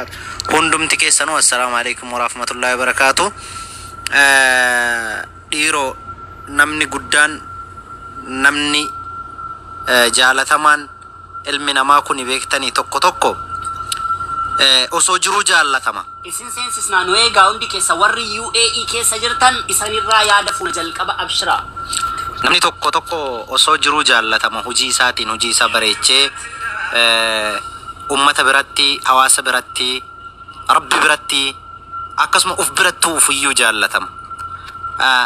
Wabarakaatu. Hundumti keessanuu assalaamu alaikum warahmatullahi wabarakaatu. Dhiiroo, namni guddaan, namni jaalatamaan ilmi namaa kuni beektanii tokko tokko osoo jiruu jaallatama. Isin seensisnaa, nu eegaa. Hundi keessa warri UAE keessa jirtan isanirraa yaada fuula jalqaba, abshiraa. Namni tokko tokko osoo jiruu jaallatama, hojii isaatiin hojii isaa bareechee ummata biratti, hawaasa biratti, Rabbi biratti, akkasuma uf biratti ufiyyuu jaallatama.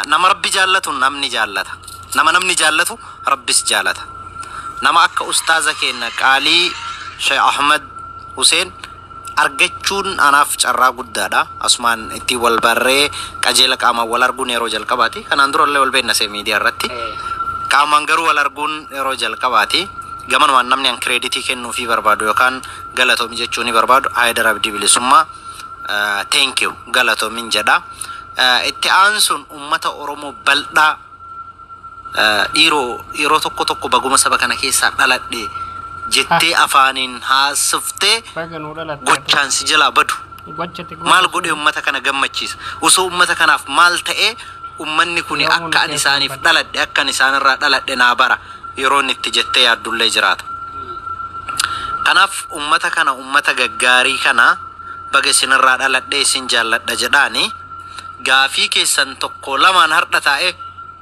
Nama Rabbi jaallatu namni jaallata. Nama namni jaallatu Rabbis jaalata. Nama akka ustaaza keenya qaalii Sheekh Ahmad Hussein argachuun anaaf carraa guddaadha. Asumaan itti wal barree qajeela qaamaan wal arguun yeroo jalqabaati. Kanaan dura illee wal beekna see miidiyaa irratti. Qaamaan garuu wal arguun yeroo jalqabaati. Gamanumaan namni an credit kennuufii barbaadu yookaan galatoomi jechuu ni barbaadu Haayidar Abdii Bilisummaa, thank you, galatoomin jedha. Itti aansuun uummata Oromoo bal'aa, dhiiroo, yeroo tokko tokko baguma saba kana keessaa dhaladhe jettee afaaniin haasiftee Baga nuu dhalatte. gochaan si jalaa badu. Gochatti. Maal godhee uummata kana gammachiisa? Osoo uummata kanaaf maal ta'ee uummanni kun Yoomuu nu akka ani keessa isaaniif badde. dhaladhe, akka ani isaanirraa dhaladhe naa bara yeroo inni itti jettee yaaddullee jiraata. Kanaaf uummata kana, uummata gaggaarii kana, baga isinirraa dhaladhee isin jaalladha jedhaani gaafii keessan tokko lamaan har'a taa'e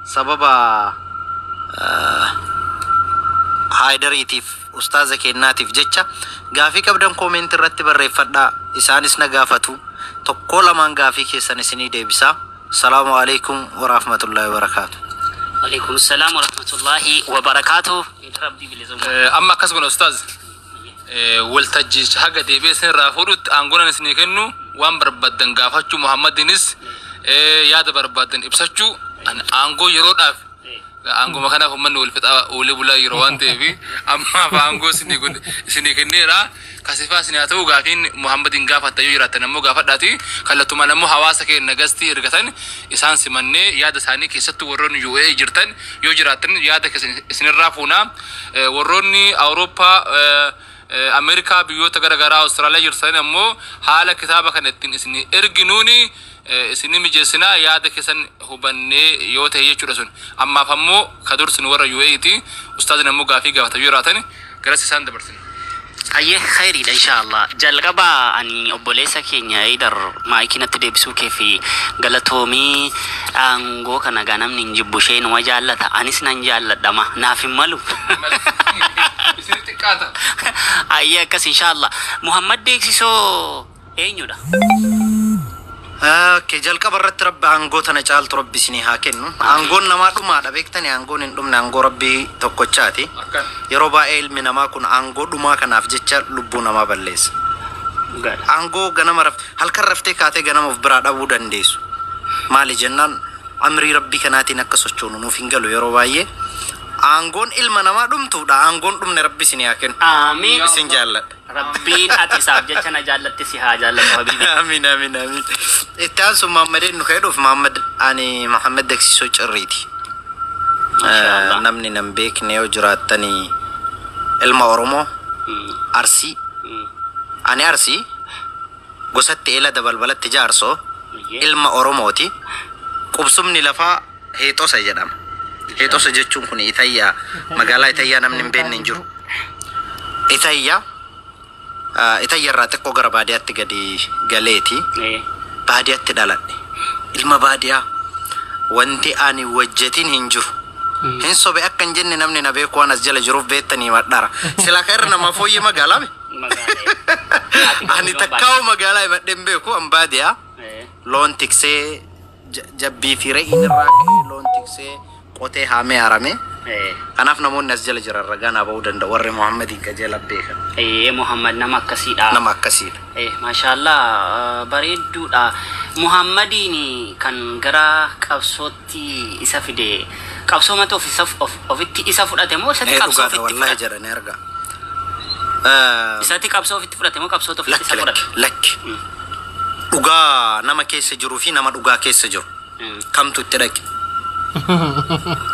sababa Haayidariitiif ustaaza kennaatiif jecha gaafii qabdan comment irratti barreeffadhaa, isaanis na gaafatu, tokko lamaan gaafii keessan isinii deebisaa. Salaamu alaikum warahmatullahi wabarakaatu. Alaikum salaam warahmatullahi wabarakaatu. Rabbii Bilisummaa. Amma akkas godha ustaaz. Waltajjicha haga deebi'ee isin irraa fuudhutti aangoon isinii kennu waan barbaaddan gaafachuu, Muhammadinis yaada barbaaddan ibsachuu, ani aangoo yeroodhaaf aangoma kanaaf uummanni wal fixaa oolee bulaa yeroo waan ta'eef ammaaf aangoo isinii kenneera. Kasifaa isinii haa ta'u, gaafiin Muhammadiin gaafatta yoo jiraattan ammoo gaafadhaati. Kallattumaan ammoo hawaasa keenya gastii ergatan isaan simannee yaada isaanii, keessattuu warroonni UAE jirtan yoo jiraattan yaada keessan isinirraa fuunaa. Warroonni Awurooppaa, Ameerikaa, biyyoota garaagaraa, Awustiraaliyaa jirtan ammoo haala kitaaba kana ittiin isin erginuuni isinii mijeessinaa, yaada keessan hubannee yoo ta'e jechuudha sun. Ammaaf ammoo ka dursin warra UAEti. Ustaazni ammoo gaafii gaafata yoo jiraatan garas isaan dabarsina. Ayyee, khayriidha inshaallah. Jalqaba ani obboleessa keenya Eidar maayikii natti deebisuu kee fi galatoomii. Aangoo kana gaa namni hin jibbu, ishee numa jaallata, anis nan jaalladhama, naaf hin malu. Isin xiqqaata. Ayyee, akkas inshaallah. Muhammad Deeksisoo eenyudha? Okay, jalqaba irratti Rabbi aangoo tana caaltu Rabbi isinii haa kennu. Aangoon namaa dhumaadha beektanii, aangoon hin dhumne aangoo Rabbii tokkochaati. Akkan. Yeroo baay'ee ilmi namaa kun aangoo dhumaa kanaaf jecha lubbuu namaa balleessa. Dhugaadha. Aangoo ganama raf halkan raftee kaatee ganama of biraa dhabuu dandeessu. Maali jennaan amrii Rabbii kanaatiin akka sochoonu nuuf hin galu yeroo baay'ee. Aangoon ilma namaa dhumtuudha. Aangoon dhumne Rabbi isinii haa kennu. Amiin. Isin jaalladha. Rabbiin ati isaaf jecha na jaallatte si haa jaallatu, habiibi. Amiin, amiin, amiin. Itti aansuun Muhammadeen nu ka'edhuuf Muhammad, ani Muhammad Deeksisoo Cirriiti. Maashaallah. Namni nan beekne yoo jiraattanii ilma Oromoo Arsii. Ani Arsii gosatti eela dabalbalatti jaarsoo ilma Oromooti. Qubsumni lafaa Heexosa jedhama. Heexosa jechuun kun Itayyaa, magaalaa Itayyaa namni hin beekne hin jiru. Itayyaa, Itayyaa irraa xiqqoo gara baadiyaatti gadi galeeti. Baadiyaatti dhaladhe. Ilma baadiyaa, wanti ani wajjatin hin jiru. Hin sobe akka hin jenne namni na beeku waan as jala jiruuf beektanii madhara. Silaa ka irra namaa fooyyee magaalaa mi? Magaalaa. Ani takkaa'u magaalaa himadhee hin beeku, an baadiyaa. Loon tiksee, jabbii fi re'iin irraa ka'ee loon tiksee qotee haamee harame. Kanaaf namoonni as jala jiran ragaa naa ba'uu danda'u, warri Muhammadiin qajeelan beekan. Muhammad nama akkasiidha. Nama akkasiidha. Maashaallah, bareedduudha. Muhammadiin kan gara qabsootti isa fide qabsoo mata of isa ofitti isa fudhate moo isatti qabsoo Dhugaadha ofitti wallahi fudhate? Jedhanii argaa. Isatti qabsoo ofitti fudhate moo qabsootu ofitti Lakki isa lakki fudhate? Lakki. Dhugaa nama keessa jiruu fi nama dhugaa keessa jiru kamtu itti dhaqe?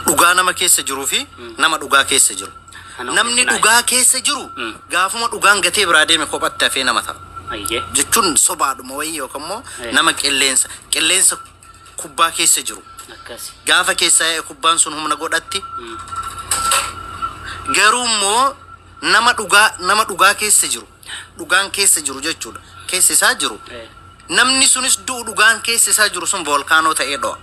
Dhugaa nama keessa jiruu fi nama dhugaa keessa jiru. Kana Namni ofitti dhugaa keessa jiru gaafuma dhugaan gatee biraa deeme kophatti hafee nama ta'a. Jechuun sobaadhuma wayii yookaan immoo nama qilleensa kubbaa keessa jiru. Gaafa keessa yaa'e kubbaan sun humna godhatti. Garuu immoo nama dhugaa keessa jiru, dhugaan keessa jiru jechuudha. Keessa isaa jiru. Namni sunis du'u, dhugaan keessa isaa jiru sun volkaanoo ta'ee dho'a.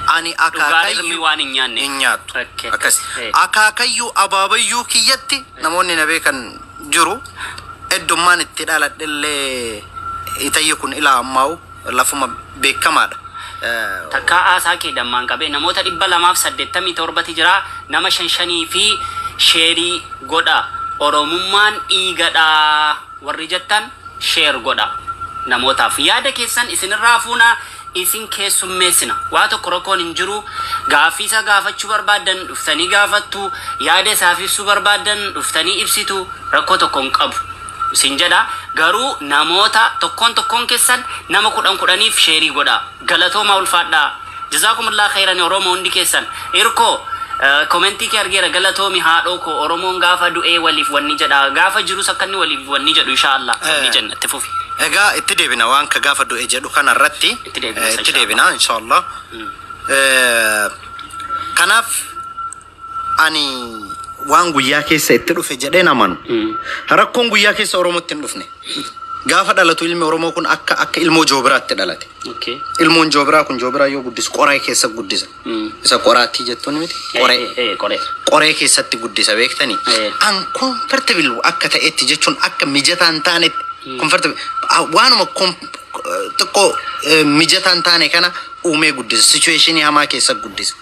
Ani Dhugaan ilmi waan hin nyaanne. Hin nyaattu. Akkas. Akaakayyuu abaabayyuu kiyyatti namoonni na beekan jiru. Iddummaan itti dhaladhellee itayyi kun ilaa ammaa'u lafuma beekamaadha. Takkaa haasaa kee dammaan qabee, namoota 287ti jira. Nama shan shanii fi share godha. Oromummaan dhiigadha warri jettan share godha. Namootaaf yaada keessan isinirraa fuuna, isin keessummeessina. Waa tokko rakkoon hin jiru. Gaaffii isa gaafachuu barbaaddan dhuftanii gaafattu, yaada isaaf ibsuu barbaaddan dhuftanii ibsitu, rakkoo tokko hin qabu isin jedha. Garuu namoota tokkoon tokkoon keessan nama 10 10f share godha. Galatooma, ulfaadhaa. Jazaakumullah khairan, Oromoo hundi keessan. Irkoo, comment kee argeera, galatoomi haadhoo koo. Oromoon gaafa du'ee waliif wanni jedha, gaafa jirus akka inni waliif wanni jedhu insha Allah wanni jenna. Itti fufi. Egaa itti deebina waan ka gaafa du'e jedhu kana irratti. Itti deebina. Itti deebina inshallah. Kanaaf ani waan guyyaa keessa itti dhufe jedheen amanu. Rakkoon guyyaa keessa Oromootti hin dhufne. Gaafa dhalatu ilmi Oromoo kun akka ilmoo joobiraatti dhalate. Ilmoon joobiraa kun joobiraa yoo guddisu qoree keessa guddisa. Isa qoraattii jettuun miti? Qoree. Qoree. Qoree keessatti guddisa beektanii. Uncomfortable akka ta'etti jechuun akka mijataa hin taanetti. Comfortable waanuma xiqqoo mijataa hin taane kana uumee guddisa. Situationii hamaa keessa guddisa.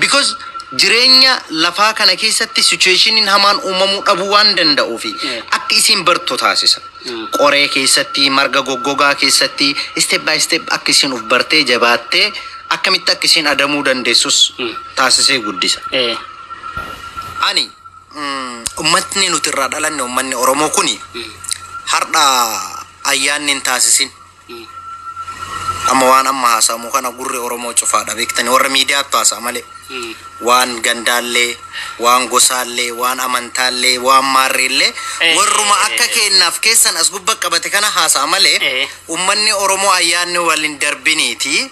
Because jireenya lafaa kana keessatti situationiin hamaan uumamuu dhabuu waan danda'uufi akka isiin bartu taasisa. Qoree keessatti, marga goggogaa keessatti, step by step akka isiin uf bartee jabaattee akkamitti akka isiin adamuu dandeessus taasisee guddisa. Ani ummatni nuti irraa dhalanne, ummanni Oromoo kuni, har'a ayyaanni hin taasisin. Amma waan amma haasamu kana gurri Oromoo cufaadha beektanii, warra miidiyaatti haasa'a malee. Waan gandaallee, waan gosaallee, waan amantaallee, waan maarreellee warruma akka keennaaf keessan as gubba qabate kana haasa'a malee ummanni Oromoo ayyaanni waliin darbiniiti.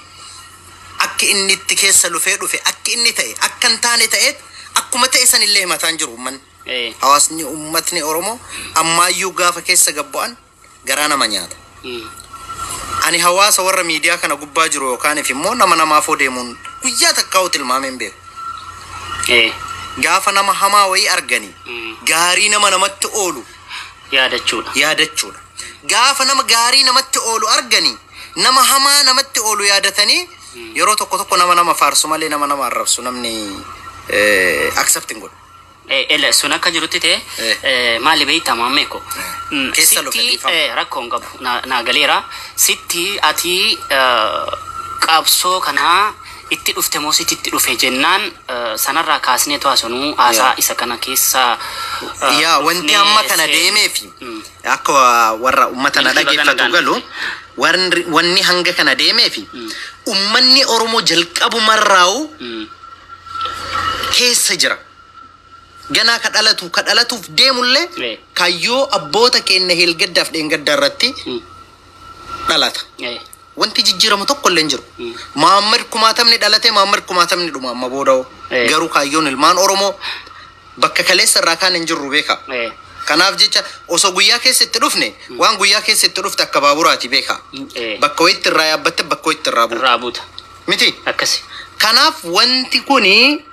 Akka inni itti keessa lufee dhufe, akka inni ta'e, akka hin taane ta'eet, akkuma ta'e sanillee himataan jiru ummanni. Hawaasni ummatni Oromoo ammaayyuu gaafa keessa gabbu'an garaa nama nyaata. Ani hawaasa warra miidiyaa kana gubbaa jiru yookaaniif immoo nama namaafoo deemuun guyyaa takkaa'u tilmaamee hin beeku. Gaafa nama hamaa wayii arganii gaarii nama namatti oolu yaadachuudha. Yaadachuudha. Gaafa nama gaarii namatti oolu arganii nama hamaa namatti oolu yaadatanii, yeroo tokko tokko nama nama faarsu malee nama nama arrabsu namni accept hin godhu. Ele sun akka jirutti ta'e maali beektaa maammeeko? Keessa lufe Sitti dhiifama. Rakkoo hin qabu, naa galeera. Sitti ati qabsoo kanaa itti dhufte moo sitti itti dhufe jennaan, sanarraa kaasnee to'asanuu haasaa isa kana keessa Yaa, wanti dhufnee amma kana deemeefi akka warra ummata na Milkii baga dhageeffatu nagaan galu dhufte. Wanni hanga kana deemeefi ummanni Oromoo jalqabumarraa'u keessa jira. Ganaa ka dhalatu ka dhalatuuf deemullee kaayyoo abboota keenya heelgaddaaf dheengaddaa irratti dhalata. Wanti jijjiiramu tokko illee hin jiru. Muhammad kumaatamni dhalate, Muhammad kumaatamni dhuma amma booda'u. Garuu kaayyoon ilmaan Oromoo bakka kaleessa irraa kaan hin jirru beeka. Kanaaf jecha osoo guyyaa keessa itti dhufne, waan guyyaa keessa itti dhufte akka baaburaati beeka. Bakka wayitti irraa yaabbatte, bakka wayitti irraa buuta. Irraa buuta. Miti? Akkasi. Kanaaf wanti kuni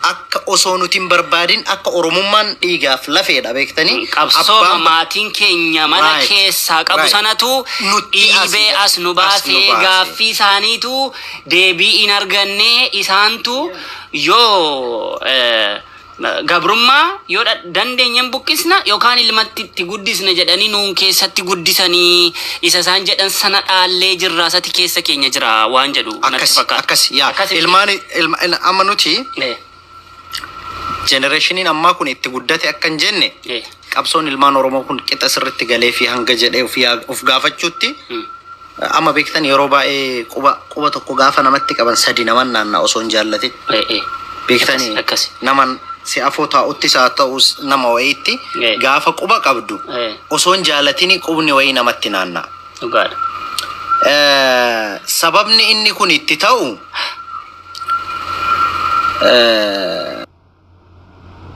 akka osoo nuti hin barbaadin akka Oromummaan dhiigaaf lafeedha beektanii. Qabsoo maatiin keenya mana keessaa qabu sanatu Nutti as dhiibee as nu as nu baasee baase. Gaaffii isaaniitu deebii hin arganne. Isaantu yoo gabrummaa yoo dandeenyeen buqqisna yookaan ilmatti itti guddisna jedhanii nuun keessatti guddisanii isa isaan jedhan sana dhaallee jirra, isatti keessa keenya jira waan jedhu natti Akkas fakkaata. Akkas yaa Akkas ilmaan amma nuti generationiin ammaa kun itti guddate akka hin jenne, qabsoon ilmaan Oromoo kun qixa sirritti galee fi hanga jedhee of gaafachuutti amma beektan yeroo baay'ee quba tokko gaafa namatti qaban sadi naman naanna'a osoo hin jaallatin. Beektanii Akkas. naman si afoo taa'uttis haa ta'us nama wayiitti gaafa quba qabdu osoo hin jaalatini qubni wayii namatti naanna'a. Dhugaadha. Sababni inni kun itti ta'u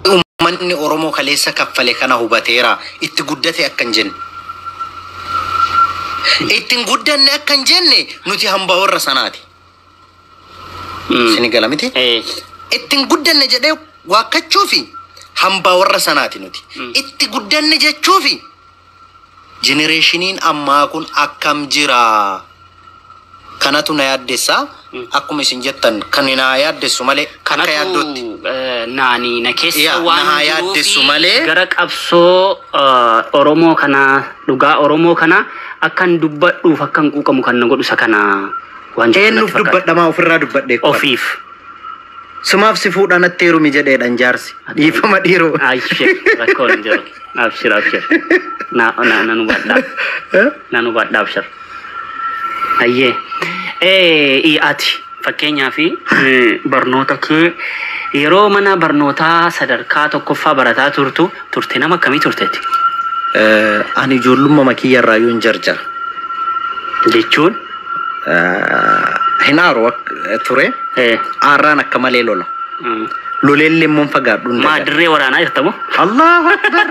uummanni Oromoo kaleessa kaffale kana hubateera, itti guddate akka hin jenne. Itti hin guddanne akka hin jenne nuti hambaa warra sanaati. Isin gala miti? Itti hin guddanne jedhee waakkachuufi hambaa warra sanaati nuti. Itti guddanne jechuufi generationiin ammaa kun akkam jira? Kanatu na yaaddessaa. Akkuma isin jettan kan na yaaddessu malee akka yaaddootti. Kanatu naani na keessa Yaa, waan na haa jiruufi yaaddessu malee. gara qabsoo Oromoo kana, dhugaa Oromoo kana akkan dubbadhuuf akkan quuqamu kan na godhu isa kana waan jettu natti Eenyuuf fakkaata. dubbadhamaa ofirraa dubbadhee kufa. Ofiif. Sumaaf si fuudhaa natti heerumi jedheedhaan jaarsi. Dhiifama dhiiroo. Abshir, rakkoon hin jiru. Abshir, abshir. Na na nan hubadhaa. Nan hubadhaa, abshir. Ayyee. Ati fakkeenyaaf barnoota kee yeroo mana barnootaa sadarkaa tokkoffaa barataa turte nama akkamii turteeti? Ani ijoollummaa makiyya irraa yoo hin jarjara. Jechuun? Hin aaru ture. Aarraan akka malee lola. Loleellee immoo hin fagaadhu hin Maa dagadhu. dirree waraanaa jirta moo? Allahu Akbar.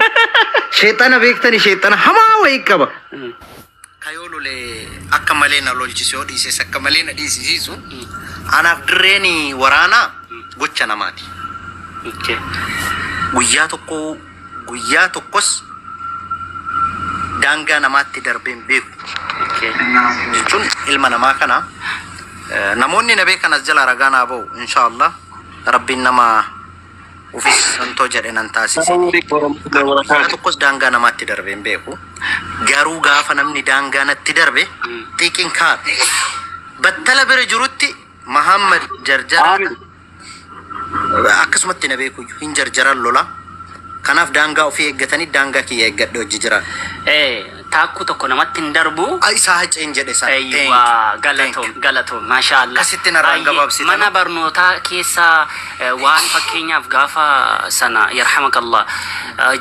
Sheexana beektani, sheexana hamaa wayii qaba. Kayoo lolee akka malee na lolchisu yoo dhiises akka malee na dhiisisiisu, anaaf dirreen waraanaa gocha namaati. Guyyaa tokko, guyyaa tokkos daangaa namaatti darbee hin beeku. Jechuun ilma namaa kana namoonni na beekan as jala ragaa naa ba'u, inshallah Rabbiin nama ufis santoo jedhe nan taasise. Guyyaa tokkos daangaa namaatti darbee hin beeku. Garuu gaafa namni daangaa natti darbe xiqqin kaadha. Battala bira jirutti Muhammad jarjara akkasumatti na beeku hin jarjaran lola. Kanaaf daangaa ofii eeggatanii daangaa kiyya eeggadhe hojii jira. Taakkuu tokko namatti hin darbu. Isaa haceen jedhe isaa. Eeyyuwaa, galatoom, galatoom, maashaallah. Akkasitti narraan gabaabsitan. Mana barnootaa keessa waan fakkeenyaaf gaafa sana yarhamakallah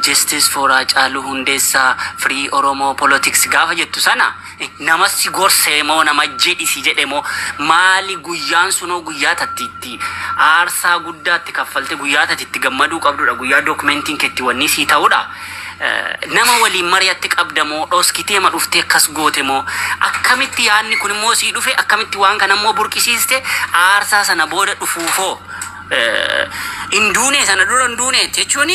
justice for Haacaaluu Hundeessaa, free Oromoo politics gaafa jettu sana nama si gorsee moo nama jedhisi jedhe moo maali? Guyyaan sunoo guyyaa tatti itti aarsaa guddaatti kaffalte, guyyaa tatti itti gammaduu qabdudha, guyyaa dookumentiin keetti wanni sii ta'udha. Nama waliin mari'atti qabda moo dhoskitee ma dhuftee akkas goote moo akkamitti yaadni kun immoo sii dhufe, akkamitti waan kana immoo burqisiiste, aarsaa sana booda dhufuufoo hin duune, sana dura hin duune jechuun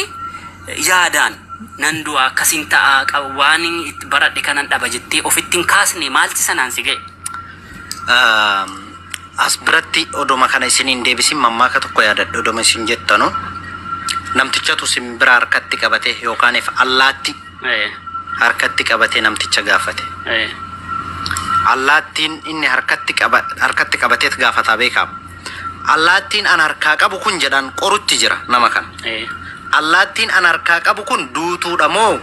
yaadaan nan du'a akkasin ta'a waan itti baradhe kanan dhaba jettee ofitti hin kaasne, maalti sanaan si ga'e? As biratti odoma kana isiniin deebisin mammaaka tokko yaadadhe odoma isin jettanu, namtichatu simbira harkatti qabate yookaan if allaatti harkatti qabate namticha gaafate. Allaattiin inni harkatti qabateet gaafataa beekama. Allaattiin an harkaa qabu kun jedhan qorutti jira nama kana. Allaattiin an harkaa qabu kun duutuudha moo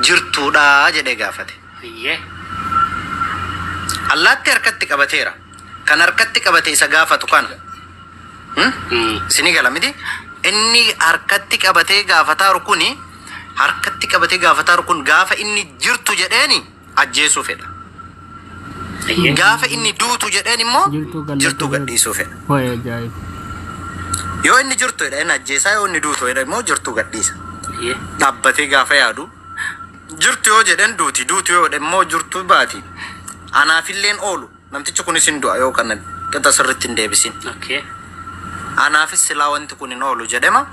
jirtuudha jedhee gaafate. Allaattii harkatti qabateera. Kan harkatti qabate isa gaafatu kana. Isinii gala miti? Inni harkatti qabatee gaafataaru kuni, harkatti qabatee gaafataaru kun gaafa inni jirtu jedheeni ajjeesuu fedha. Gaafa inni duutu jedheen immoo Jirtuu jirtuu gallattuu gadhiisuu fedha. Wayi ajaa'ib. Yoo inni jirtu jedheen ajjeesaa, yoo inni duutu jedhe immoo jirtuu gadhiisa. Dhaabbatee gaafa yaadu jirtu yoo jedhen duuti, duutu yoo jedhe immoo jirtu baati. Anaafilleen oolu namtichi kunis hin du'a yoo kana qixa sirriitti hin deebisin. Anaafis silaa wanti kun hin oolu jedhema.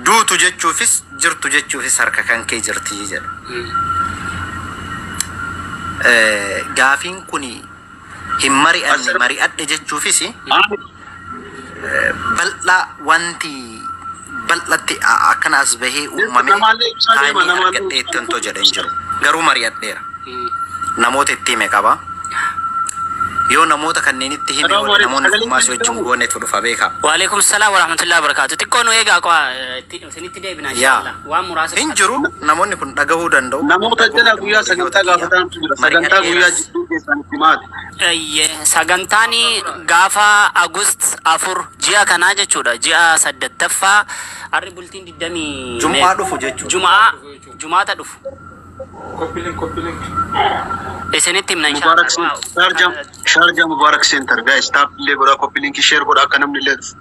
Duutu jechuufis jirtu jechuufis harka kan kee jirti jedha. Gaafiin kun hin mari'anne mari'adhe jechuufis bal'aa wanti bal'atti akkana as bahee uumame Namaallee ibsaa deema, taa'anii namaallee argadhee itti wantoo jedhe hin jiru. Garuu mari'adheera. Namoota itti hime qaba. Yoo namoota kanneenitti hime Salaamu alaikum. namoonni Sagaleen kun maasii wajjin dhaga'amu? goonetu dhufa beekaa. Waalaikum salaam warahmatullahi wabarakatuh. Xiqqoo nu eegaa qo'a isinitti deebina inshallah. Waan muraasa Hin jiru, namoonni kun dhagahuu danda'u. Namoota jala guyyaa sagantaa gaafataantu jira. Sagantaa guyyaa jidduu keessaan itti maali? Ayye, sagantaan gaafa August 4 ji'a kanaa jechuudha. Ji'a saddettaffaa, har'i bultiin 20 Jum'aa dhufu jechuudha. Jum'aa, jumaata dhufu. Copy link, copy link. Isinitti himna Mubarak inshallah. Sharjah, Sharjah Mubarak Center, guys, tap illee godhaa, copy link, share godhaa akka namni illee dhufu.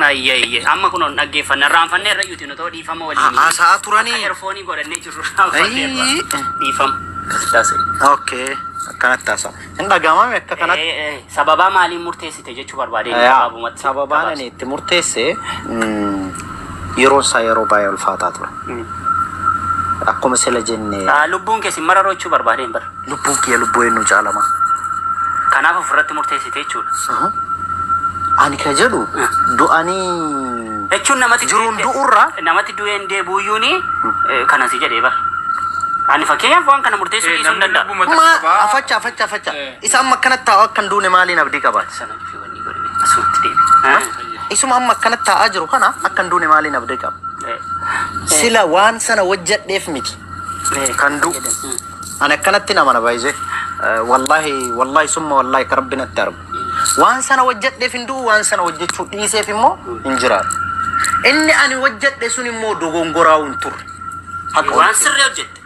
Ayye ayye, amma kun dhaggeeffanna irraanfannee irra yuuti nu ta'uu dhiifama waliin. Haasa'aa turanii. Akka earphone godhannee jirru irraanfannee irra. Ayii. Dhiifama. Okay. Akkanatti haasa'a. Hin dhaga'amame akka kanatti. Sababaa maaliin murteessite jechuu barbaadeen Yaa, gabaabumatti. sababaan ani itti murteesse, yeroon isaa yeroo baay'ee ulfaataa ture. Akkuma sila jenne Lubbuun keessi mararoo jechuu barbaadeen bara. Lubbuun kiyya lubbuu eenyu caalama. Kanaaf ofirratti murteessite jechuudha. Ani ka jedhu du'anii Jechuun namatti jiruun du'urraa namatti du'een deebuuyyuuni kana si jedhee bara. Ani fakkeenyaaf waan kana murteessuu dhiisuu hin danda'u. Ma afacha afacha afacha. Isa amma akkanatti taa'u akkan duune maaliin abdii qabaate? Sana fi wanni godhame asumatti deebi. Isuma amma akkanatti taa'aa jiru kana akkan duune maaliin abdii qaba? Sila waan sana hojjedheef miti. Kan du'u. Ani akkanatti nama na baay'isee. Wallaahi, wallaahi, summa wallaahi, ka rabbi natti argu. Waan sana hojjedheef hin du'u, waan sana hojjechuu dhiiseef immoo hin jiraatu. Inni ani hojjedhe sun immoo dogongoraa hin turre. Haqa Waan walitti. sirrii hojjette.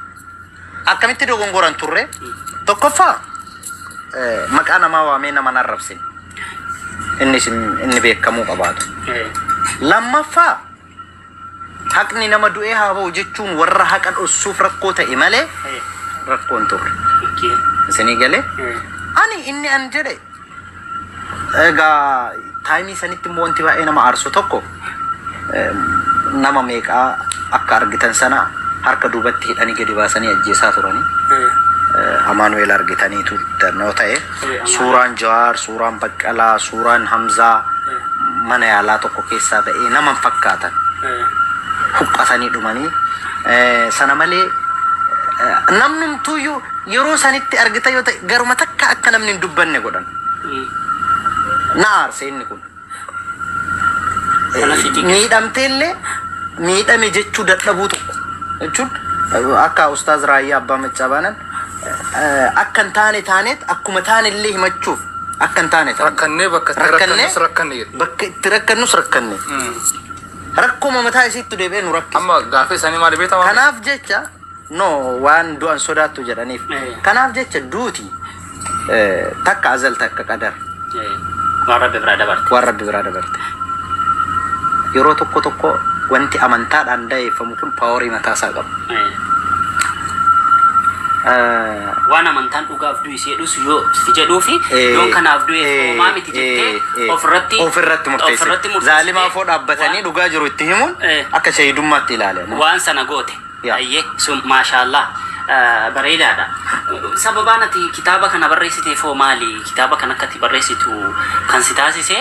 Akkamitti dogongoran turre? Tokkoffaa, maqaa namaa waamee nama hin arrabsine. Inni inni beekamuu qabaatu. Lammaffaa, haqni nama du'ee haa ba'u jechuun warra haqa dhossuuf rakkoo ta'e malee rakkoo hin turre. Isinii galee? Ani inni an jedhe egaa time sanitti immoo wanti baay'ee nama aarsu tokko, nama meeqaa akka argitan sana harka duubatti hidhanii gadi baasanii ajjeesaa turanii. Amaanu'eel argitaniitu dannoo ta'e, suuraan Jawaar, suuraan Baqqalaa, suuraan Hamzaa mana yaalaa tokko keessaa ba'ee nama hin fakkaatan. Huqqatanii dhumanii sana malee namnumtuuyyuu yeroo sanitti argita yoo ta'e garuma takka akka namni hin dubbanne godhan. Na aarse inni kun. Kana sitii keessa. Miidhamteellee miidhame jechuu dadhabuu tokko jechuun akka Ustaaz Raayyaa Abbaa Maccaa baanan akka hin taane taaneet akkuma taane illee himachuuf akka hin taane taane. Rakkannee bakka itti Rakkannee rakkannus rakkanne jedhe. Bakka itti rakkannus rakkanne. Rakkuma mataa isiitti deebi'ee nu rakkise. Amma gaaffii isaanii maali beektamaa? Kanaaf jecha no waan du'an sodaattu jedhaniif. Kanaaf jecha duuti takka azal, takka qadar. Waan rabbi biraa dabarte. Waan rabbi biraa dabarte. Yeroo tokko tokko wanti amantaadhaan da'eeffamu kun power mataa isaa qaba. Waan amantaan dhugaaf du'i jedhus yoo si jedhuu fi yoon kanaaf du'e homaa miti jettee ofirratti ofirratti murteesse. Ofirratti murteessite. Zaalimaa foo dhaabbatanii dhugaa jiru itti himuun akka shahidummaatti ilaalamu. Waan sana goote. Yaa. Ayyee, sun maashaallah bareedaadha. Sababaan ati kitaaba kana barreessiteef hoo maali? Kitaaba kana akka ati barreessitu kan si taasise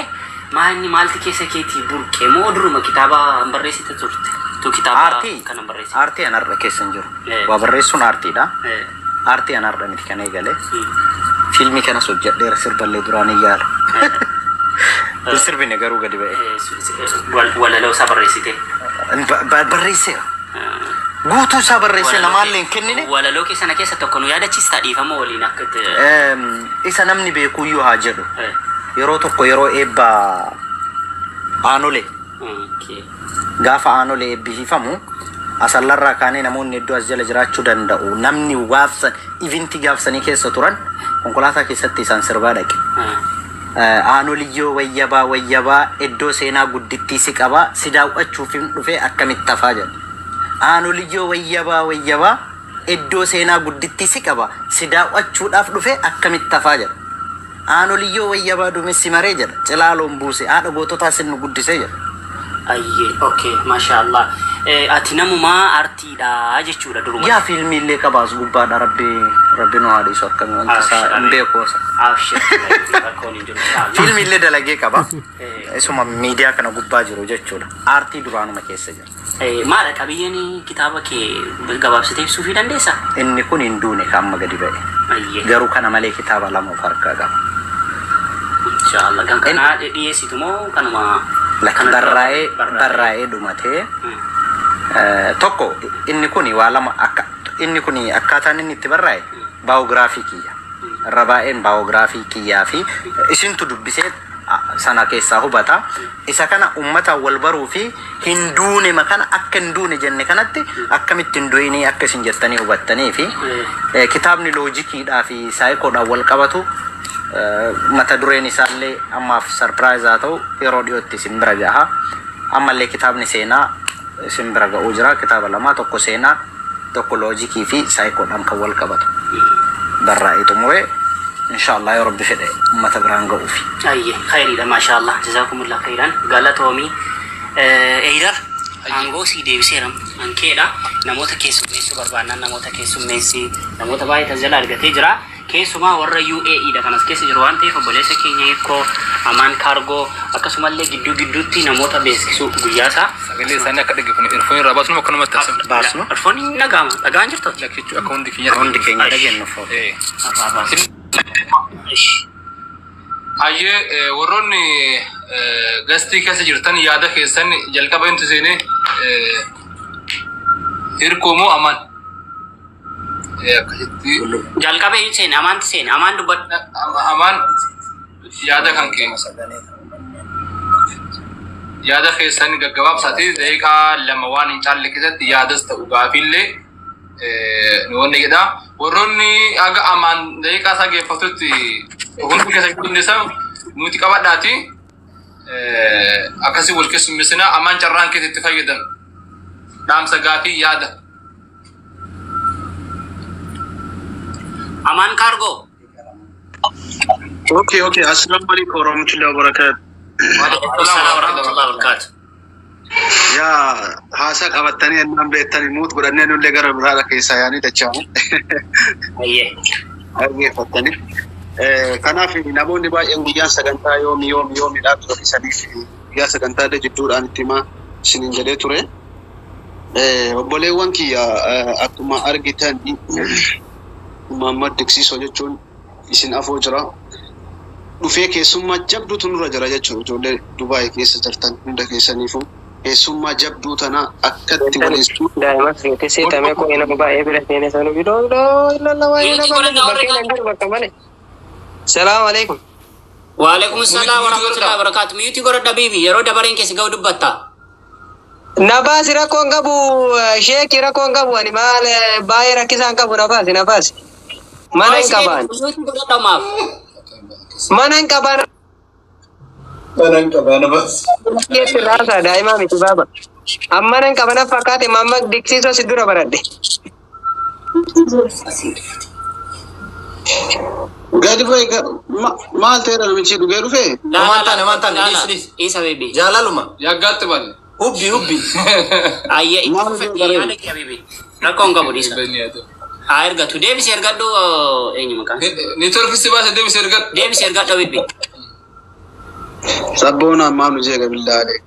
maalni, maalti keessa keetii burqe moo duruma kitaaba hin barreessite turte? Tu kitaaba Aartii kana hin barreessite. Aartii an har'a keessa hin jiru. Waa barreessuun aartiidha. Aartii an har'a miti kan eegale. Fiilmii kanas hojjedheera, sirballee duraan hin yaala. Hin sirbine garuu gadi ba'e. Walaloo isaa barreessite. Barreesseera. Guutuu isaa barreessee namaallee hin kennine. Walaloo keessana keessa tokko nu yaadachiistaa, dhiifama waliin akka itti. Isa namni beekuyyuu haa jedhu. Yeroo tokko yeroo eebba aanolee gaafa aanolee eebbisiifamu asallarraa kaanee namoonni iddoo as jala jiraachuu danda'u. Namni gaafsan event gaafsanii keessa turan konkolaataa keessatti isaan sirbaa dhaqe. Aanoliyyoo wayyabaa wayyabaa, iddoo seenaa guddittii si qabaa, si daawwachuuf hin dhufee akkamitti hafaa jedha. Aanoliyyoo wayyabaa wayyabaa, iddoo seenaa guddittii si qaba, si daawwachuudhaaf dhufee akkamitti hafaa jedha. Aanoliyyoo wayyabaa, duumessi maree jedha. Cilaaloon buuse, haadha goototaa sin nu guddisee jedha. Ayyee, okay, maashaallah. Ati namumaa aartiidha jechuudha duruma. Yaa, fiilmiillee qabaas gubbaadha, rabbi rabbi nu haadhisu, akkamii wanti isaa hin beeku osa. Abshir, rakkoon hin jiru inshaallah. Fiilmiillee dalagee qaba. Isuma miidiyaa kana gubbaa jiru jechuudha. Aartii duraanuma keessa jira. Maadha qabiyyeen kitaaba kee, gabaabsitee ibsuufii dandeessaa? Inni kun hin duune kan amma gadi ba'e. Ayyee. Garuu kana malee kitaaba lama of harkaa qaba. Inshaallah. Kan kanaa dhiyeessitu moo kanuma Lakki barraa'ee barraa'ee dhumatee tokko inni kuni waa lama akka inni kuni akkaataan inni itti barraa'e biography kiyya. Irra baay'een biography kiyyaa fi isintu dubbisee sana keessaa hubata. Isa kana ummata wal baruu fi hin duune kana akka hin duune jenne kanatti akkamitti hin du'inii akka isin jettanii hubattanii fi kitaabni loojikiidhaa fi saayikoodhaan wal qabatu mata dureen isaallee ammaaf surprise haa ta'u, yeroo dhiyootti isin bira gaha. Ammallee kitaabni seenaa isin bira ga'uu jira. Kitaaba lama, tokko seenaa, tokko loojikii fi saayikoodhaan kan wal qabatu. Barraa'ee xumuree inshaallah yoo Rabbi fedhe ummata biraan ga'uufi. Ayye, khayriidha, maashaallah, jazaakumullah khayran, galatoomii. Eydar, aangoo sii deebiseera, ankeedha. Namoota keessummeessuu barbaannaan namoota keessummeessi, namoota baay'ee tajaajila argatee jira. Keessumaa warra UAE dha kanas keessa jiru waan ta'eef, obboleessa keenya Hirkoo, Amaan Kaargoo, akkasumallee gidduu gidduutti namoota beeksisuu guyyaasaa. Sagalee isaanii akka dhaggeeffannu earphone irraa baasnu akkanumatti taasifamu. Baasnu. Earphone dhaga'ama, dhaga'an jirtu? Lakkichuu akka hundi keenya Hundi keenya dhageenyu. Irraa baasnu. Hayyee, warroonni gastii keessa jirtan yaada keessan jalqaba intu seenee, Hirkoo moo Amaan? Akkasitti. Jalqaba eenyu seene? Amaanti seene. Amaan, dubbadhu. Amaan, yaada kan kee. Yaada keessan gaggabaabsaati, daqiiqaa 2 waan hin caalle keessatti yaadas ta'u gaafiillee nu wanni jedha. Warroonni haga Amaan daqiiqaa isaa geeffatutti hundi keessa hundi isaa nuti qabadhaati. Akkasii wal keessummeessina. Amaan, carraan keessa itti fayyadamu. Dhaamsa, gaafii, yaada. Amaan Kaargoo. Okay. Assalamu alaikum warahmatullahi wabarakatuh. Assalamu warahmatullahi wabarakatuh. Yaa haasaa qabattanii ennaan beektanii muut godhannee nullee gara biraadha keessaa yaanii dachaamu. Ayyee. Dhaggeeffattanii. Kanaaf namoonni baay'een guyyaan sagantaa yoomi yoomi yoomiidhaaf turanii guyyaa sagantaa illee jidduudhaan itti himaa isiniin jedhee ture. Obboleewwan kiyya, akkuma argitan Muhammad Diksiisoo jechuun isin afoo jira. Dhufee keessummaa jabduutu nurra jira jechuudha, ijoollee Dubaayii keessa jirtan hunda keessaniifuu. Keessummaa jabduu tana akkatti waliin Daa'ima feete seetamee koo nama baay'ee bira seene sanu bidoo bidoo ilalla baay'ee nama bakkee nan jiru bakka malee. Salaamu alaikum. Waalaikum salaam warahmatullahi wabarakatuh. Mute godhadha biibi, yeroo dabareen keessa ga'u dubbatta. Na baasi, rakkoon qabu, sheekii, rakkoon qabu, ani maal baay'ee rakkisaan qabu, na baasi, na baasi. Mana hin qabaan. Mute godhadha maaf. Mana hin qabaan. Mana hin qabaan, na baasi. Keetti raasaa daa'imaa miti baaba. Amma mana hin qaban fakkaate, mamma Diksiisoo si dura baradhe. Gadi bu'ee maal ta'eera, namichi dhugee dhufee? Homaan taane, homaan taane, dhiis, dhiis. Isa beebi. Jaalaluma. Yaggaatti balle. Hubbi, hubbi. Ayyee, itti Maal fufe godhu? Yaada kee habibi. Rakkoon qabu, dhiisa. Haa ergatu, deebisi ergadhu, eenyu maqaan? Network si baase, deebisi ergadhu. Deebisi ergadhu habibi. Sabboonaan maal nu jeeqa billaalee.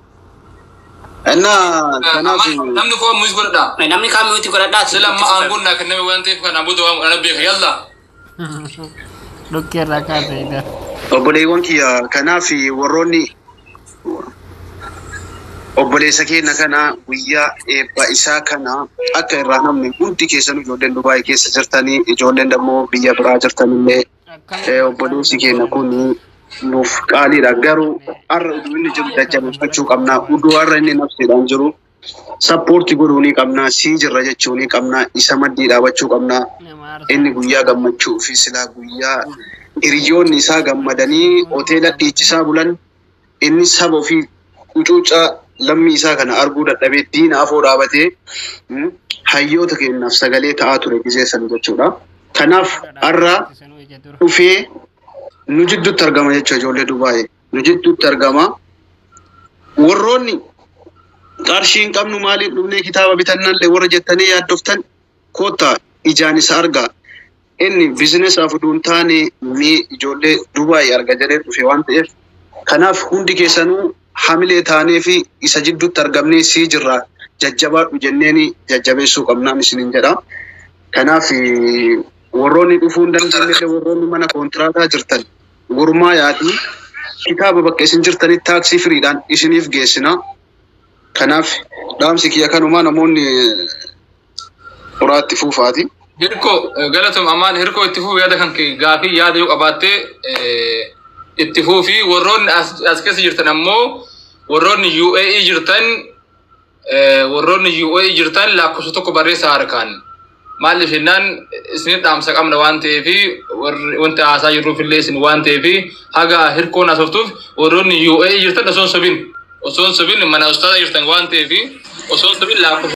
Innaa kanaaf Namni koo mute godhadha. Namni kaan mute godhadhaa. Sila amma aangoon naa kenname waan ta'eef kanaan booda waan godhan beeka. Yalla. Dhukkee irraa kaasee. Obboleewwan kiyya, kanaaf warroonni obboleessa keenya kana guyyaa eebba isaa kana akka irraa namni hundi keessan, ijoolleen Dubaayii keessa jirtanii, ijoolleen immoo biyya biraa jirtanillee, obboleessi keenya kun nuuf qaaliidha. Garuu har'a uduu inni jiru jajjabeeffachuu qabna. Uduu har'a inni nafsiidhaan jiru support godhuu ni qabna, sii jirra jechuu ni qabna, isa maddii dhaabachuu qabna. Inni guyyaa gammachuu fi silaa guyyaa hiriyoonni isaa gammadanii hoteela dhiichisaa bulan, inni saba ofii cuucaa lammii isaa kana arguu dadhabee diina afoo dhaabatee hayyoota keenyaaf sagalee ta'aa ture gisee san jechuudha. Kanaaf har'a dhufee nu jidduutti argama jechuudha, ijoollee Dubaayii nu jidduutti argama. Warroonni qarshii hin qabnu maaliif dhufnee kitaaba bitannallee warra jettanii yaaddoftan, koottaa ijaan isa argaa. Inni businessaaf utuu hin taane mee ijoollee Dubaayii arga jedhee dhufe waan ta'eef, kanaaf hundi keessanuu hamilee taanee fi isa jidduutti argamnee sii jirra, jajjabaadhu jenneeni jajjabeessuu qabnaan isiniin jedha. Kanaaf warroonni dhufuu hin dandeenye, warroonni mana koontiraataa jirtan, gurmaa yaadii Kitaaba bakka isin jirtanitti taaksii firiidhaan isiniif geessina. Kanaaf dhaamsi kiyya kanumaa namoonni qoraatti fuufaati. Hirkoo galatum amaan hirkoo itti fuuf yaada kan kee gaafii yaada yoo qabaatte itti fuufi warroonni as keessa jirtan ammoo warroonni UAE jirtan warroonni UAE jirtan lakkoofsa tokko barreessaa harkaan. Maaliif jennaan isin dhaamsa qabna waan ta'eef wanti haasaa jirruuf illee isin waan ta'eef haga hirkoon haasoftuuf warroonni UAE jirtan osoo hin sobin mana ustaaza jirtan waan ta'eef osoo hin sobin lakkoofsa.